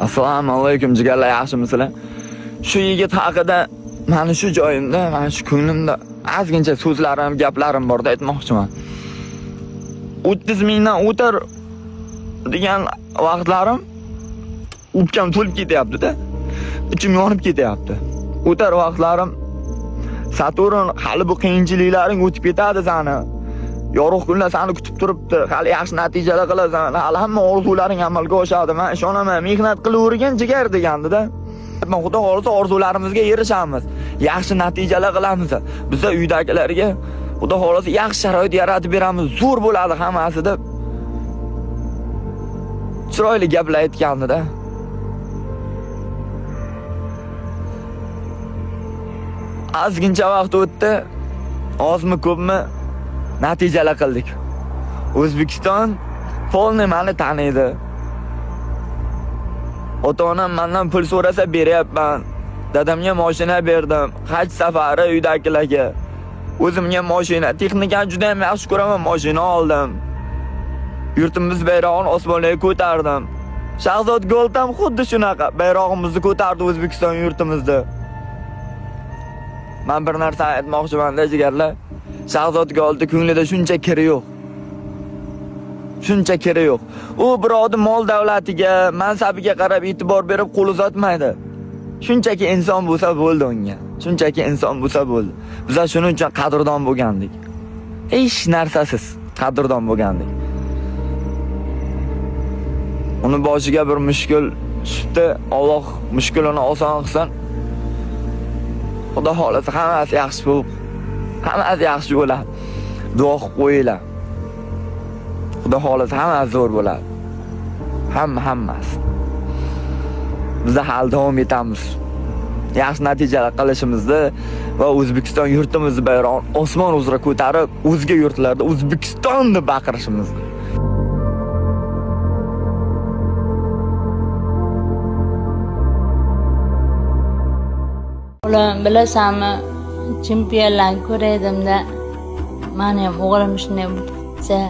Assalomu alaykum jigarlar, yaxshimisizlar? Shu yigit haqida mani shu joyimda, mana shu ko'nglimda ozgincha so'zlarim, gaplarim borda aytmoqchiman. 30 mingdan o'tar degan vaqtlarim o'pkam to'lib ketyapti-da. Ichim yonib ketyapti. O'tar vaqtlarim Saturn hali bu qiyinchiliklaring o'tib ketadi sani. Yorug' kunlar seni kutib turibdi. Hali yaxshi natijalar qilasan. Hali hamma orzularing amalga oshadi. Men ishonaman, mehnat qilavergin jigar degandi-da. Men Xudo xohlasa orzularimizga erishamiz. Yaxshi natijalar qilamiz. Biz uydagilarga Xudo xohlasa yaxshi sharoit yaratib beramiz. Zo'r bo'ladi hammasi deb chiroyli gaplar aytgandi-da. Ozgincha vaqt o'tdi. Ozmi ko'pmi natijalar qildik. O'zbekiston polni meni taniydi. Ota-onam mendan pul so'rasa beryapman. Dadamga mashina berdim. Haj safari uydagilarga. O'zimga mashina, texnikani juda ham yaxshi ko'raman, mashina oldim. Yurtimiz bayrog'ini osmonlarga ko'tardim. Shahzod Gold ham xuddi shunaqa bayrog'imizni ko'tardi O'zbekiston yurtimizda. Men bir narsa aytmoqchiman-da jigarlar. Shahzod Goldni ko'nglida shuncha kiri yo'q. Shuncha kiri yo'q. U birovni mol davlatiga, mansabiga qarab e'tibor berib qo'l uzatmaydi. Shunchaki inson bo'lsa bo'ldi unga. Shunchaki inson bo'lsa bo'ldi. Bizlar shuning uchun qadrdon bo'lgandik. Hech narsasiz qadrdon bo'lgandik. Uni boshiga bir mushkul tushibdi. Alloh mushkulini oson qilsin. Xudo xohlasa hammasi yaxshi bo'lib, hammasi yaxshi bo'ladi. Duo qilib qo'yinglar. Xudo xohlasa hammasi zo'r bo'ladi. Hammasi. Biz hali davom etamiz. Yaxshi natijalar qilishimizni va O'zbekiston yurtimizni bayrog'ini osmon uzra ko'tarib, o'zga yurtlarda O'zbekiston deb baqirishimizni. Ulan bilasanmi, chempionlarni ko'raydim-da, mani ham o'g'lim shunday bo'lib ketsa,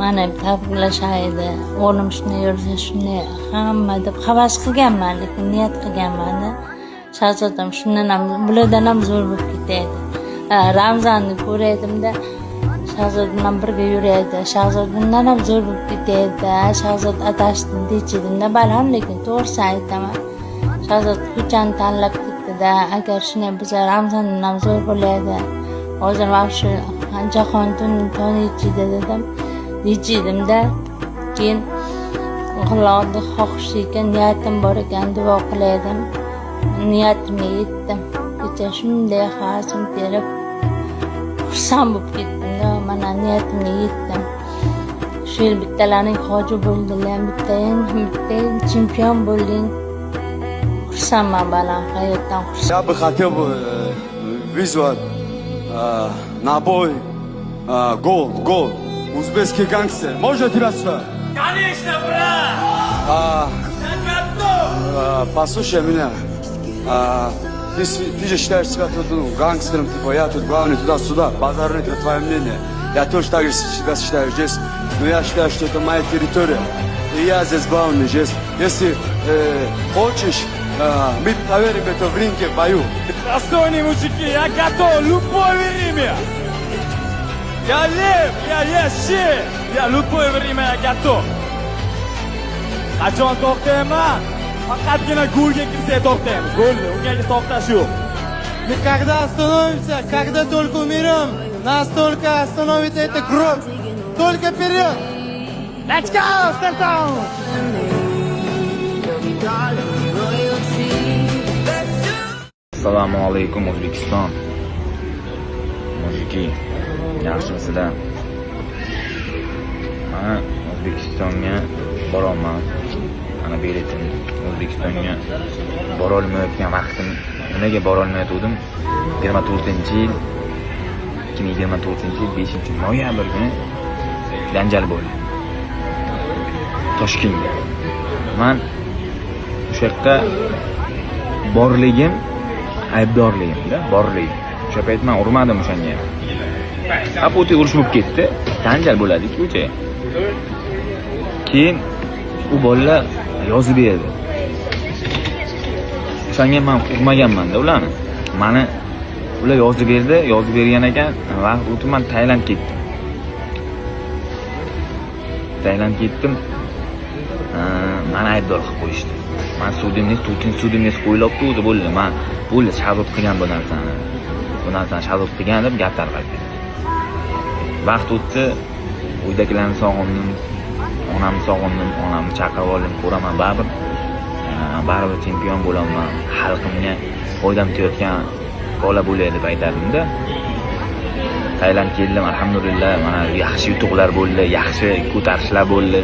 mani ham tabriklashaydi, o'g'lim shunday yursa shunday hamma deb havas qilganman, lekin niyat qilganman-da. Shahzodam shundan ham, bulardan ham zo'r bo'lib ketaydi. Ramzanni ko'raydim-da, Shahzod bilan birga yuraydi, Shahzod bundan ham zo'r bo'lib ketaydi, Shahzod adashdi dechidimda, balam, lekin to'g'risini aytaman. Shahzod ko'chani tanlab ketdi-da, agar shunday bo'lsa Ramzandan ham zo'r bo'ladi. Hozir mana shu jahon taniychiydi dedim. Dechidimda, keyin Allohni xohishi ekan, niyatim bor ekan, duo qilaydim. Niyatimga yetdim. Kecha shunday havasim kelib, xursand bo'lib ketdim-da, mana niyatimga yetdim. Shu yil bittalaring hoji bo'ldilar, bittang chempion bo'lding. Xursandman balam, hayotdan xursand. Я бы хотел бы вызвать на бой гол, узбекский гангстер. Можно тебя сюда? Конечно, брат! Я готов! Послушай меня. Ты же считаешь себя тут, ну, гангстером, типа я тут главный, туда-сюда. Базар нет, это твое мнение. Я тоже так же себя считаю здесь. Но я считаю, что это моя территория. И я здесь главный здесь. Если хочешь, мы проверим это в ринге, в бою. Достойные мужики, я готов любое время! Я лев, я есть шер! Я любое время я готов! Qachon to'xtayman? Faqatgina golga kirsak to'xtaymiz. Bo'ldi, ungacha to'xtash yo'q. Мы когда остановимся, когда только умрем, нас только остановит эта кровь. Только вперед! Let's go, Startown! Assalomu alaykum O'zbekiston. Mujiki, yaxshimisizlar? Men O'zbekistonga boraman. Mana biletim. O'zbekistonga borolmayotgan vaqtim, nimaga borolmayotgandim? 24-yil 2024-yil 5 noyabr kuni janjal bo'ldi. Toshkentda. Men o'sha yoqqa borligim aybdorligimda, borligim. O'sha payt men urmadim o'shanga. Apoti urush bo'lib ketdi. Janjal bo'ladi-ku o'sha. Keyin u bolalar yozib berdi. O'shanga man urmaganman-da ularni. Mani ular yozib berdi, yozib bergan ekan, vaqt o'tib man Tailand ketdim. Tailand ketdim. Mani aybdor qilib qo'yishdi. Man судимность, to'rtinchi судимность qo'yilibdi o'zi bo'ldi. Man bo'ldi, Shahzod qilgan bu narsani. Bu narsani Shahzod qilgan deb gap tarqalib ketdi. Vaqt o'tdi, uydagilarni sog'indim, onamni sog'indim, onamni chaqirib oldim, ko'raman baribir. Baribir chempion bo'laman, xalqimga foydam tegayotgan bola bo'lay deb aytardimda. Tailand keldim, alhamdulillah, mana yaxshi yutuqlar bo'ldi, yaxshi ko'tarishlar bo'ldi.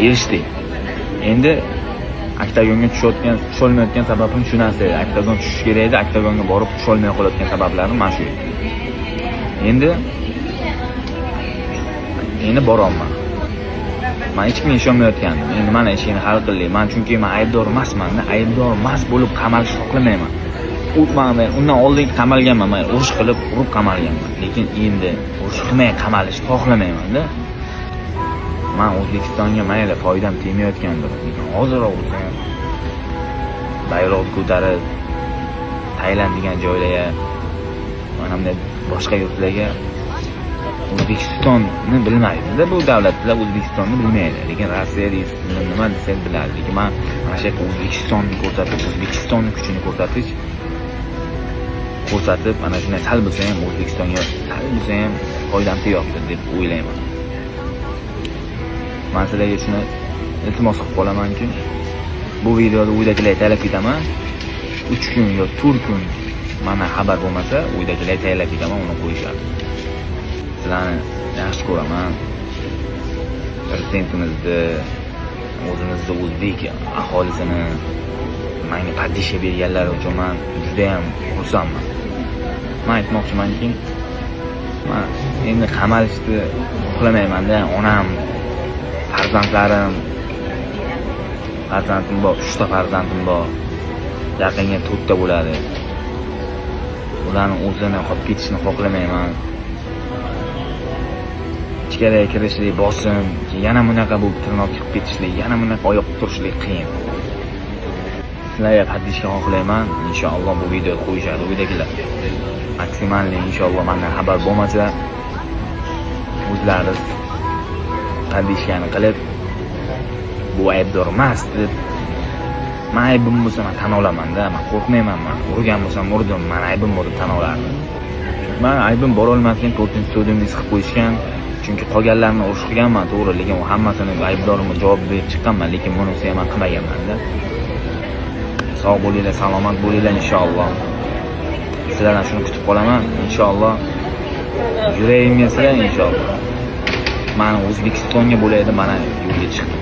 Erishdik. Endi oktagonga tushayotgan, tusholmayotgan sababim shu narsa edi. Oktagon tushish kerak edi, oktagonga borib tusholmay qolayotgan sabablarim mana shu edi. Endi boryapman. Man hech kimga ishonmayotgandim. Endi mana eshikni hal qildik. Man chunki man aybdor emasman, aybdor emas bo'lib qamalishni xohlamayman. U man undan oldin qamalganman, man urush qilib, urib qamalganman. Lekin endi urush qilmay qamalishni xohlamayman-da. Man O'zbekistonga mayli foydam tegmayotgandir, lekin hozirroq bo'lsa ham bayroqni ko'tarib Tailand degan joylarga, mana bunday boshqa yurtlarga O'zbekistonni bilmaydi-da, bu davlatlar O'zbekistonni bilmaydi. Lekin Rossiya deysiz, nima desangiz biladi. Lekin man mana shu yerga O'zbekistonni ko'rsatib, O'zbekistonni kuchini ko'rsatib, mana shunday sal bo'lsa ham O'zbekistonga sal bo'lsa ham foydam tegyapti deb o'ylayman. Man sizlarga shuni iltimos qilib qolamanki, bu videoda uydagilarga tayyorlab ketaman. 3 kun yo 4 kun mana xabar bo'lmasa, uydagilarga tayyorlab ketaman, uni qo'yishadi. Sizlarni yaxshi ko'raman. Prezidentimizni, o'zimizni o'zbek aholisini menga поддержка berganlari uchun man juda ham xursandman. Man aytmoqchimanki, man endi qamalishni xohlamayman-da. Onam, farzandlarim, farzandim bor, 3 ta farzandim bor. Yaqinga 4 ta bo'ladi. Ularni o'zini qolib ketishini xohlamayman. Ichkariga kirishlik bosim, yana bunaqa bo'lib tirnoq chiqib ketishlik, yana bunaqa oyoq turishlik qiyin. Sizlarga поддержка xohlayman. Inshaalloh bu videoni qo'yishadi uydagilar. Максимальный inshaalloh mendan xabar bo'lmasa, o'zlari поддержка ni qilib, bu aybdor emas deb, man aybim bo'lsa man tan olaman-da, man qo'rqmayman man. Urgan bo'lsam urdim, man aybim bor deb tan olardim. Man aybim borolmasdan to'rtinchi судимность qilib qo'yishgan. Chunki qolganlarini urush qilganman, to'g'ri, lekin u hammasini aybdormi javob berib chiqqanman, lekin bunisi ham man qilmaganman-da. Sog' bo'linglar, salomat bo'linglar inshaalloh. Sizlardan shuni kutib qolaman inshaalloh. Yuragimga sizlar inshaalloh. Man O'zbekistonga bo'laydi, mana yo'lga chiqdim.